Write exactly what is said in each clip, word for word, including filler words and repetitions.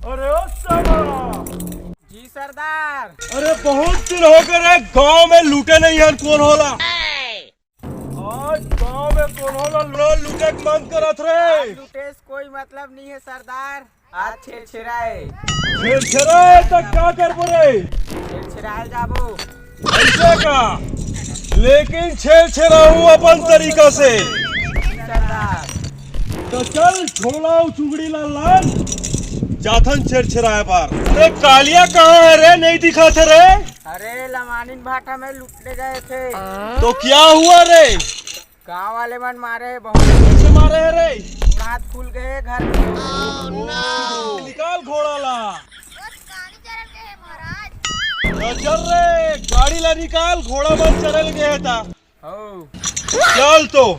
अरे ओ साला। जी सरदार। अरे बहुत दिन हो गए रे, गांव में लूटे नहीं हन, कौन होला? आज गांव में कौन होला, लो लूटे के मन करत रे। आज लूटे से कोई मतलब नहीं है सरदार। आज छेरछेरा है। छेरछेरा है तो क्या करबो रे? छेरछेराए जाबो। ऐसे का? लेकिन छेरछेराहूँ अपन तरीका से। सरदार। तो चल, झोला अउ चुगड़ी ला लान, जाथन छेरछेराए बार। अरे कालिया कहाँ है रे? नहीं दिखाथे रे। अरे लमानिन भाटा में लूटने गए थे। तो क्या हुआ रे? गांव वाले मन मारे बहुत। कैसे मारे है रे? हाथ फूल गए घर में। निकाल घोड़ा ला। बस गाड़ी चढ़ल गए है महाराज। तो चल रे, गाड़ी ला निकाल, घोड़ा मन चढ़ल गए है ता। हो। चल तो।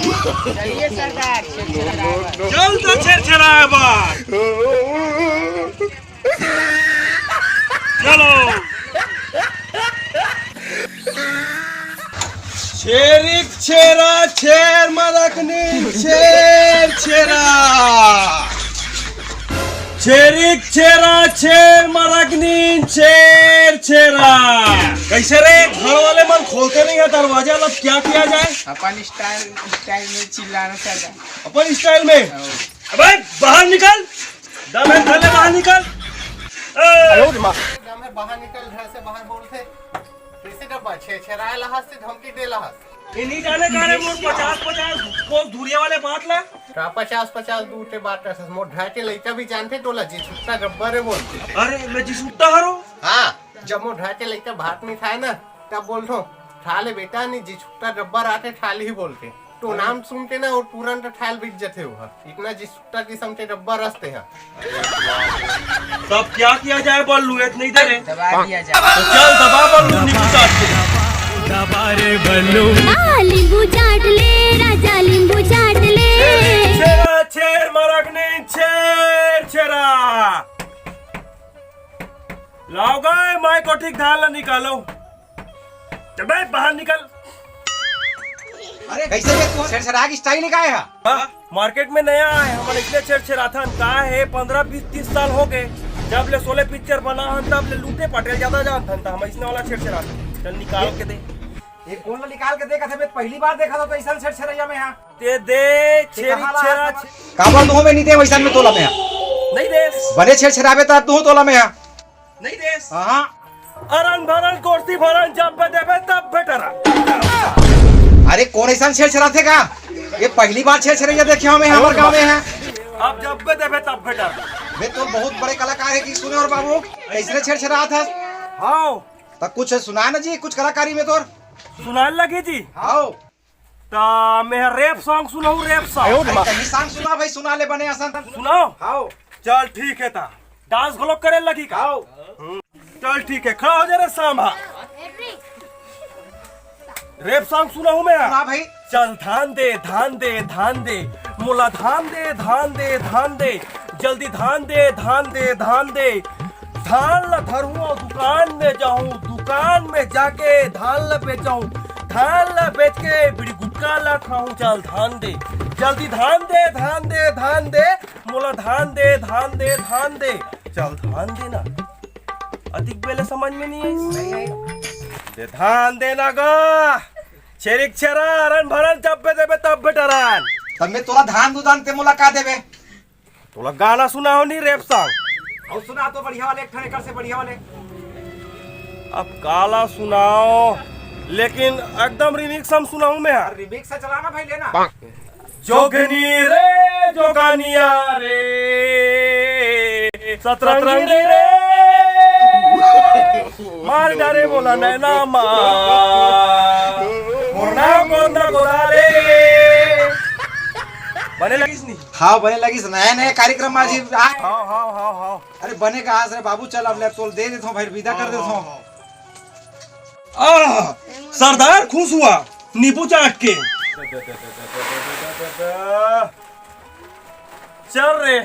चलिए सरदार, छेरछेरा। चल तो छेरछेरा बार। चलो। छेरिक छेरा, छेर मरकनी, छेर छेरा। छेरिक छेरा, छेर मरकनी, छेर छेरा। कैसे रे, घर वाले मन खोलते नहीं है दरवाजा, अब क्या किया जाए? अपन स्टाइल, स्टाइल में चिल्लाना सरदार। अपन स्टाइल में? हाँ। अबे बाहर निकल, दम है धर ले, बाहर निकल। ए! एकदम है, बाहर निकल, घर से बाहर बोलते। कैसे डब्बा छे छेराए लहस से धमकी दे लहस। ये नहीं जाने का रे, मोर पचास पचास कोस दूरिया वाले बात ला। का पचास पचास दूर के बात करथस? मोर ढाई के लइका भी जानथे तोला, जी सुट्टा डब्बा रे बोलथे। अरे मैं जी सुट्टा हरो। हाँ, जब मोर ढाई के लइका भात नहीं खाए ना, तब बोलथो, "ठा ले बेटा, नहीं जी सुट्टा डब्बा राते ठा ले" ही बोलथे। तो नाम सुन के ना, और तुरंत ठाल बिक जथे ओहा। इतना जी सुट्टा किस्म के डब्बा रस्ते हा। तब क्या किया जाए बल्लू, ये तो नहीं दे रहे। दबा दिया जाए। तो चल दबा बल्लू, नींबू चाट के। दबा रे बल्लू। आ, नींबू चाट ले राजा, नींबू चाट ले। छेरा, छेर मरकनी, छेर छेरा। लाओ गए, माय कोठी धान ला निकालो। अबे बाहर निकल। अरे कैसे बे, तू छेरछेरा के स्टाइल का है? हाँ, मार्केट में नया आए, हमन इसलिए छेरछेराथन। का है, पंद्रह बीस तीस साल हो गए, जब ले शोले पिक्चर बना हन, तब ले लूटे पटेल ज्यादा जानथन, त हम इसने वाला छेरछेराथन। चल निकाल के दे। ये कौन ला निकाल के दे, कथे बे, पहली बार देखा था तो ऐसा छेरछेरैया में। हाँ, ते दे। छेरी छेरा। काबर दूं मैं, नहीं दे वैसा में तोला में। नहीं दे। बने छेरछेराबे तब दूं तोला में। नहीं देस। हाँ। अरन भरन कोर्सी भरन जब बे देबे तब भेटरा। अरे कौन ऐसा छेरछेराथे का? ये पहली बार छेरछेरैया देखे हमें हमर गाँव में है। अब जब बे देबे तब भेटरा। बे तो बहुत बड़े कलाकार है कि सुने और बाबू, ऐसे छेरछेरात है। हाँ। तो कुछ सुना ना जी, कुछ कलाकारी में तोर। सुनाए लगी जी। हाँ। त मैं रेप सॉन्ग सुनाऊं, रेप सॉन्ग। अरे, तनी सॉन्ग सुना भाई, सुना ले बने असन। सुनाओ? हाओ। चल ठीक है ता। डांस घलो करे लगी का? हाओ। हम्म। चल ठीक है, खड़ा हो जा रे सांभा। रेप सॉन्ग सुनाऊं मैं? सुना भाई। चल धान दे, धान दे, धान दे, मोला धान दे, धान दे, धान दे, जल्दी धान दे, धान दे, धान दे। धान ल धरहूं अउ दुकान में जाहूं, दुकान में जाके धान ल बेचहूं, धान ल बेच के बीड़ी गुटखा ल खाहूं। चल धान दे, जल्दी धान दे, धान दे, धान दे, मोला धान दे, धान दे, धान दे। चल धान दे ना। अतिक बेले समझ में नहीं आई। नहीं आई। दे धान दे ना गा। छेरिक छेरा, अरन भरन जब बे देबे तब बे डरान। तब मैं तोला धान दू दान ते मोला का देबे? तोला गाना सुना हो नहीं, रेप सॉन्ग? और सुना तो बढ़िया वाले, एक ठन एकर से बढ़िया वाले। अब काला सुनाओ, लेकिन एकदम रिमिक्स हम सुनाऊं मैं। रिमिक्स से चलाना भाई, लेना। जोगनी रे, जोगानिया रे, सतरंगी रे, मार डारे मोला नैना मा, मोर नाम गोंदा गोदाले। बने लगिस नहीं? हाव, बने लगिस। नया नया कार्यक्रम आज ही आए। हाव, हाव, हाव, हाव। अरे बने का आज रे बाबू, चल अब ले तोल दे देथो भाई, विदा कर देथो। आह, सरदार खुश हुआ नींबू चाट के। चल रे।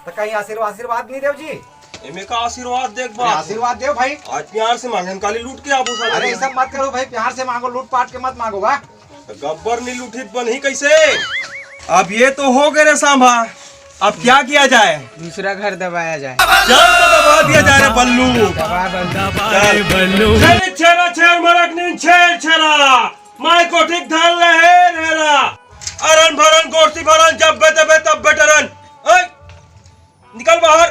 तो कहीं आशीर्वाद, आशीर्वाद नहीं देव जी? एमे का आशीर्वाद देख अरे बा? आशीर्वाद देव भाई। आज प्यार से मांगन काली लूट के आबू साला। अरे ये सब मत करो भाई, प्यार से मांगो, लूट पाट के मत मांगो बा। तो गब्बर नहीं लूटित बनही कैसे? अब ये तो हो गए रे सांभा, अब क्या किया जाए? दूसरा घर दबाया जाए। चल तो दबा दिया जाए रे बल्लू। दबा बल्लू। चल। छेरी छेरा छेर मरक नीन छेर छेरा। माय कोठिक धान ले हेर हेरा। अरन भरन गोरसी भरन जब बेते बे तब बेटरन। ओए, निकल बाहर।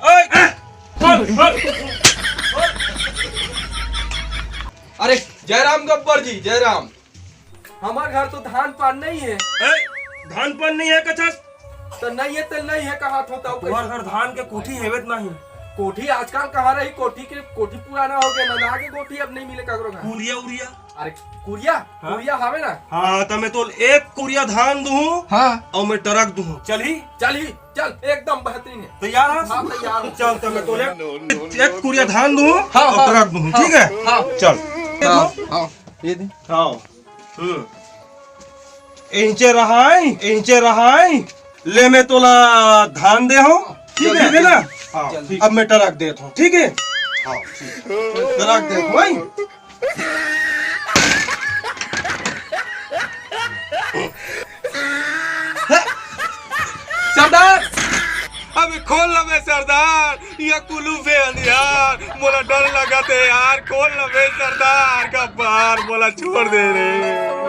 ओए। अरे जयराम गब्बर जी, जयराम। हमर घर तो धान पान नहीं है। ए, धान पान नहीं है कछस? तो नहीं है तो नहीं है, कहा थो तब तुम्हार घर धान के कोठी हेवे त नहीं। कोठी आजकल कहाँ रही, कोठी के, कोठी पुराना हो गया, मंदा के कोठी अब नहीं मिले ककरो घर। कुरिया उरिया? अरे कुरिया, हाँ? कुरिया हवे ना। हाँ, तो मैं तो एक कुरिया धान दूँ। हाँ। और मैं ट्रक दूँ। चल ही? चल ही, चल, एकदम बेहतरीन है। तैयार है? हाँ, तैयार हूँ। चल, तो मैं तो एक, एक कुरिया धान दूँ हाँ, और हाँ। ट्रक दूँ, हाँ, ठीक है? हाँ। चल। हाँ, हाँ, ये दे। हाँ। हम्म। इंचे रहाई, इंचे रहाई। ले मैं तोला धान दे हूँ, ठीक है, चल, है ना? हाँ, चल। ठीक। अब मैं ट्रक देत हूँ, ठीक है? हाँ, ठीक। ट्रक देत हूँ भाई। सरदार, अबे खोल ना बे सरदार, ये कुलू बे अंधियार, मोला डर लगत हे यार, खोल ना बे सरदार, गब्बर मोला छोड़ दे रे।